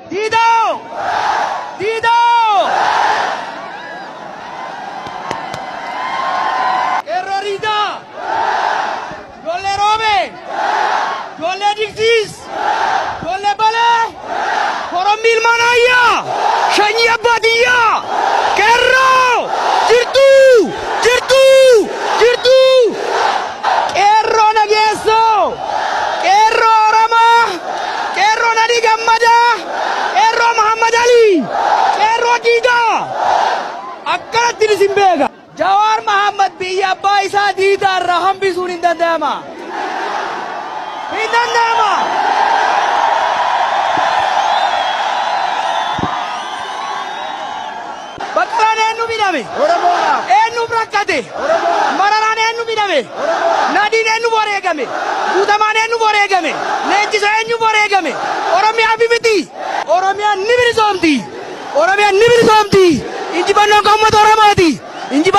Diidoo! Diidoo! Qeerroo Riidaa! Ijoollee Roobee! Ijoollee Diksiis! Ijoollee Balee! Korommii ilmaan Ayyaa! Shanyii abbaa tiyyaa! Qeerroo! Jirtuu! Jirtuu! Jirtuu! Qeerroo nageessoo! Qeerroo Oromoo! Qeerroo Nadhii Gammadaa! Qeerroo Mahammad Alii! Qeerroo Diidaa! Akkanatti isin beeka. Jawaar Mahammad biyya abbaa isaa Diidaa irraa hambisuun hin danda'ama. Hin danda'ama! Baqqalaan eenyu miidhame? Oromoodhaaf. Eenyuuf rakkate? Oromoodhaaf. Mararaan eenyu miidhame? Oromoodhaaf. Nadiin eenyu wareegame? Guutamaan eenyu wareegame? Leenjiso eenyu wareegame? Oromiyaa fi miti. Oromiyaan ni bilisoomti. Oromiyaan ni bilisoomti. Injifannoon kan uummata Oromooti. Injifannoon